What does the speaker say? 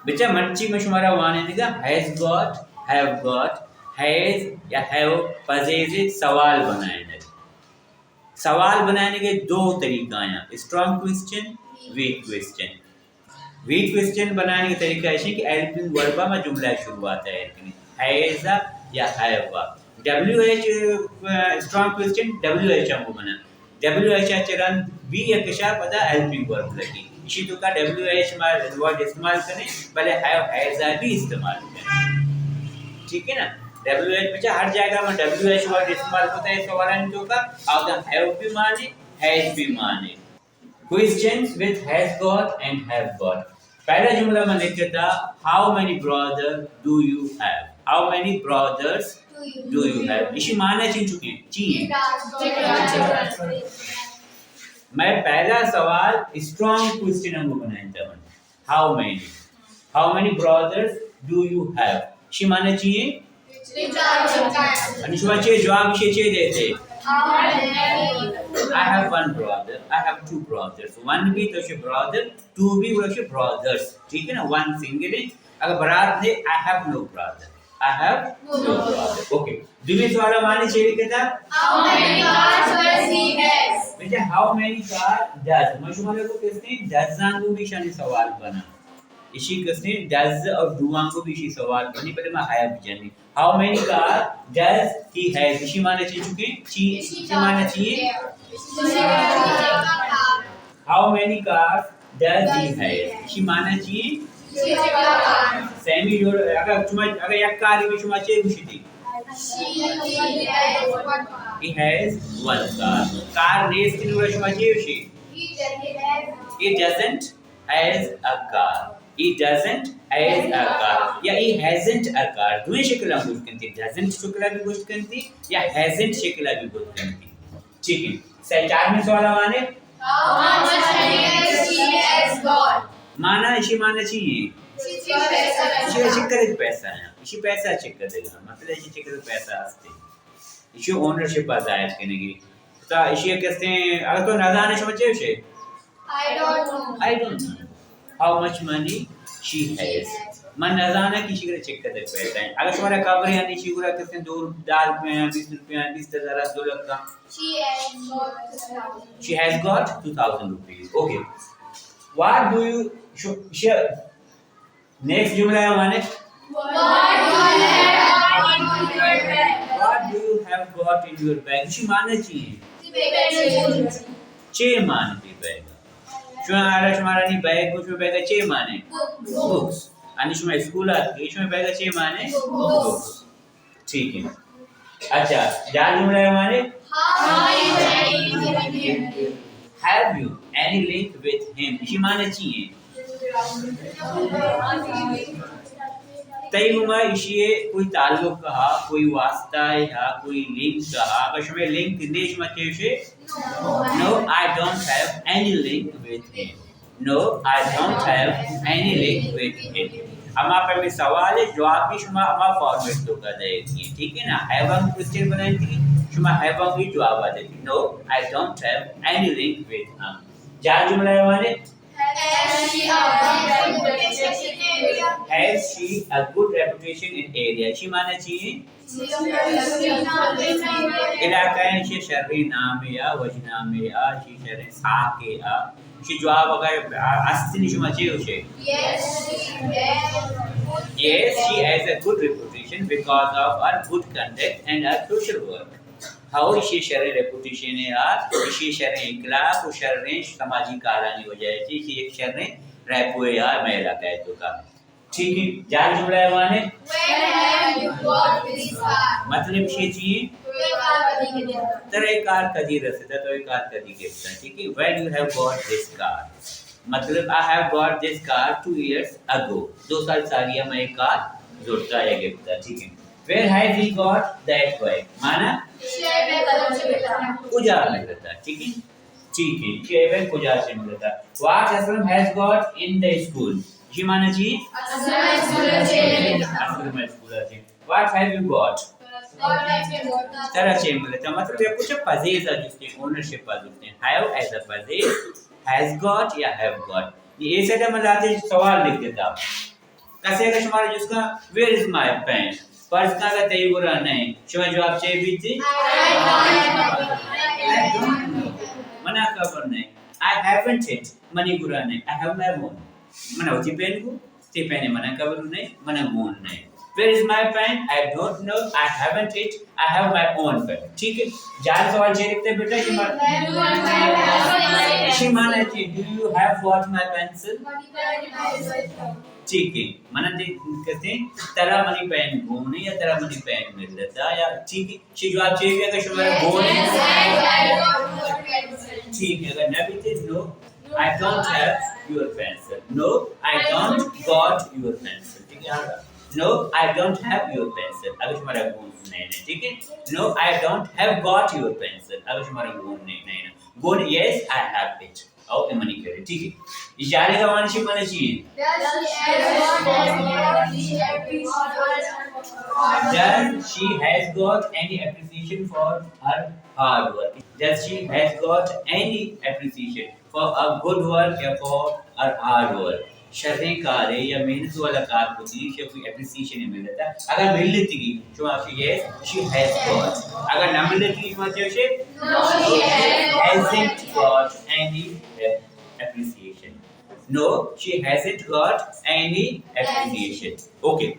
بچا مرچی من شمارا وانینگا، has got, have got, has یا ہیو پزیز سوال بنائینگ۔ سوال بنائینگ ء دو طریقہ آیاں، strong question, weak question. Weak question بنائینگ ء طریقہ ایش کہ ہیلپنگ ورب ء ما جملہ ء شروعات ء ایر کنیں، ہیز ء یا ہیو ء۔ W H, strong question W H ہم بناں۔ ڈبلیو ایچ ء چہ رند بی ء کشا پدا ہیلپنگ ورب لگی۔ ایشی توکا ڈبلیو ایچ ما ورڈ استعمال کنیں، بلے ہیو ہیز ء بھی استعمال کنیں۔ ٹھیک ہے نا؟ ڈبلیو ایچ بچا ہر جاگہ ما ڈبلیو ایچ ورڈ استعمال کرتا ہے سوالانی توکا، اودا ہیو بھی مانے، ہیز بھی مانے۔ Questions with has got and have got۔ پہلا جملہ میں لکھتا، How many brothers do you have? How many brothers do you have? ایشی معنی چی چکے؟ چی؟ میں پہلا سوال اسٹرانگ کوئسچن ہم بنائیں تھا۔ How many? How many brothers do you have? ایشی معنی چی ہے؟ انی شما چے جواب ایشی چے دیتے؟ I have one brother, I have two brothers. One بھی تو شے برادر، ٹو بھی وہ شے برادرز۔ ٹھیک ہے نا؟ ون سنگل ہے۔ اگر برات ہے، I have no brother. I have no brother. Okay. دومی سوال معنی چے لکھتا؟ How many cars does he has? Beta, how many car does؟ میں شما کو کس نے ڈز آنگو بھی شانی سوال بنا۔ ایشی کس نے ڈز اور ڈو آنگو بھی ایشی سوال بنی، بلے میں ہیو جنی۔ How many car does he has? ایشی معنی چی چکے؟ چی، ایشی معنی چی ہے؟ How many cars does he has? ایشی معنی چی ہے؟ سیمی جوڑ، اگر شما، اگر یک کار بھی شما چے گوشتی؟ He has one car. کار نیست نورا شما چے گوشی؟ He doesn't has a car. He doesn't has a car. یا he hasn't a car. دوئیں شکل ہم گوشت کنتی۔ ڈزنٹ شکل بھی گوشت کنتی یا ہیزنٹ شکل بھی گوشت کنتی۔ ٹھیک ہے۔ سہ چارمی سوال ہمارے۔ How much money has she has got? مانا، ایشی مانا چی ہے؟ ایشی چکر پیسہ ہے۔ ایشی پیسہ چکر دے گا۔ مطلب ایشی چکر پیسہ ہستے۔ ایشی اونرشپ ظاہر کنگی۔ تا ایشی کستے، اگر تو نزانے شما چے گوشے؟ I don't know. I don't know how much money she has. من نزاناں کہ ایشی کرا چکدر پیسہ ہیں۔ اگر شمارا خبر ہے، ایشی کرا کسے دو، دہ روپیہ ہیں، بیس روپیہ ہیں، بیس ہزار، دو لکھ کا۔ She has got two thousand. She has got two thousand rupees. Okay. What do you, ش-، ش-، نیکسٹ جملہ ہے ہمارے۔ What do you have got in your bag? What do you have got in your bag? ایشی معنی چی ہے؟ چے مانے تئی بیگ؟ شما آرا شمارا نی بیگ گوش، بیگ چے مانے؟ بکس۔ انی شما اسکول آتکے، شما بیگ چے مانے؟ بکس۔ ٹھیک ہے۔ اچھا، جار جملہ ہے ہمارے۔ Have you any link with him? ایشی معنی چی ہے؟ تئی گوما ایشی ء کوئی تعلق ہا، کوئی واسطہ ہا، کوئی لنک ہا؟ اگر شمئے لنک نے، شما چے گوشے؟ No, I don't have any link with him. No, I don't have any link with him. ہما پہ میں سوال ہے، جواب بھی شما ہما فارمیٹ توکا دے گی، ٹھیک ہے نا؟ ہیونگ کوسچن بنائیں تھی، شما ہیونگ بھی جواب آ دے گی۔ No, I don't have any link with him. جار جملہ ہے ہمارے۔ Has she a good reputation in area? ایشی معنی چی ہے؟ علاقہ ہے، ایشی شریں نامے یا وش نامے یا ایشی شریں ساکے یا۔ ایشی جواب اگر استنی، شما چے گوشے؟ Yes, she has a good reputation because of her good conduct and her social work. How, ایشی شریں ریپوٹیشن ہے، ایشی شریں اخلاق و شریں سماجی کارانی وجہ ہے، ایشی یک شریں ریپو ہے مئے علاقہ توکا۔ ٹھیک ہے، جار جملہ ہے ہمارے۔ Where have you got this car? مطلب ایشی چی؟ تو اے کار کدی گپتا؟ ترا اے کار کدی رسیتا؟ تو اے کار کدی گپتا؟ ٹھیک ہے، when you have got this car۔ مطلب، I have got this car two years ago۔ دو سال ساری میں اے کار زرتا یا گپتا، ٹھیک ہے۔ Where has he got that bike? مانا؟ کجا ملتا، ٹھیک ہے؟ ٹھیک ہے، کہ اے بائک کجا چے ملتا؟ What Aslam has got in the school? جی مانا جی؟ اسلم اسکول چے ملتا۔ اسلم اسکول چے۔ What have you got? ترا چے ملتا؟ مطلب، یہ کچھ پزیز آ جستے، اونرشپ آ جستے۔ Have as a پزیز، has got یا have got۔ یہ ایسے تو میں لاتے سوال لکھ دیتا۔ کسے اگر شمارا جست کن، "Where is my pen?" فرض کن اگر تئی گورا نہ ایں، شما جواب چے بیت؟ من ءَ خبر نہ ایں۔ I haven't it. منی گورا نہ ایں۔ I have my own. من ءَ وتی پین گون۔ تئی پین من ءَ خبر نہ ایں، من ءَ گون نہ ایں۔ Where is my pen? I don't know. I haven't it. I have my own pen. ٹھیک ہے، جان سوال چے لکھتے بیٹا؟ شما، شما نے چی، Do you have got my pencil? ٹھیک ہے، من ءَ تئی کسے، ترا منی پین گون ایں یا ترا منی پین ملتا یا، ٹھیک ہے، شی جواب چے بیت اگر شمارا گون ایں؟ ٹھیک ہے، اگر نہ بیت، No, I don't have your pencil. No, I don't got your pencil. ٹھیک ہے، No, I don't have your pencil. اگر شمارا گون نہ ایں، ٹھیک ہے، No, I don't have got your pencil. اگر شمارا گون نہ ایں، نہ ایں۔ گون، Yes, I have it. او اے منی کرے، ٹھیک ہے۔ اشارے کا معنی چی، معنی چی ہے؟ Does she has got any appreciation for her hard work? Does she has got any appreciation for a good work یا for her hard work? شریں کارے یا محنت والا کار کتگی، شے کوئی اپریسیشن ملتا؟ اگر ملتگی، شما گوشے، Yes, she has got. اگر نہ ملتگی، شما چے گوشے؟ No, she hasn't got any appreciation. No, she hasn't got any appreciation. Okay.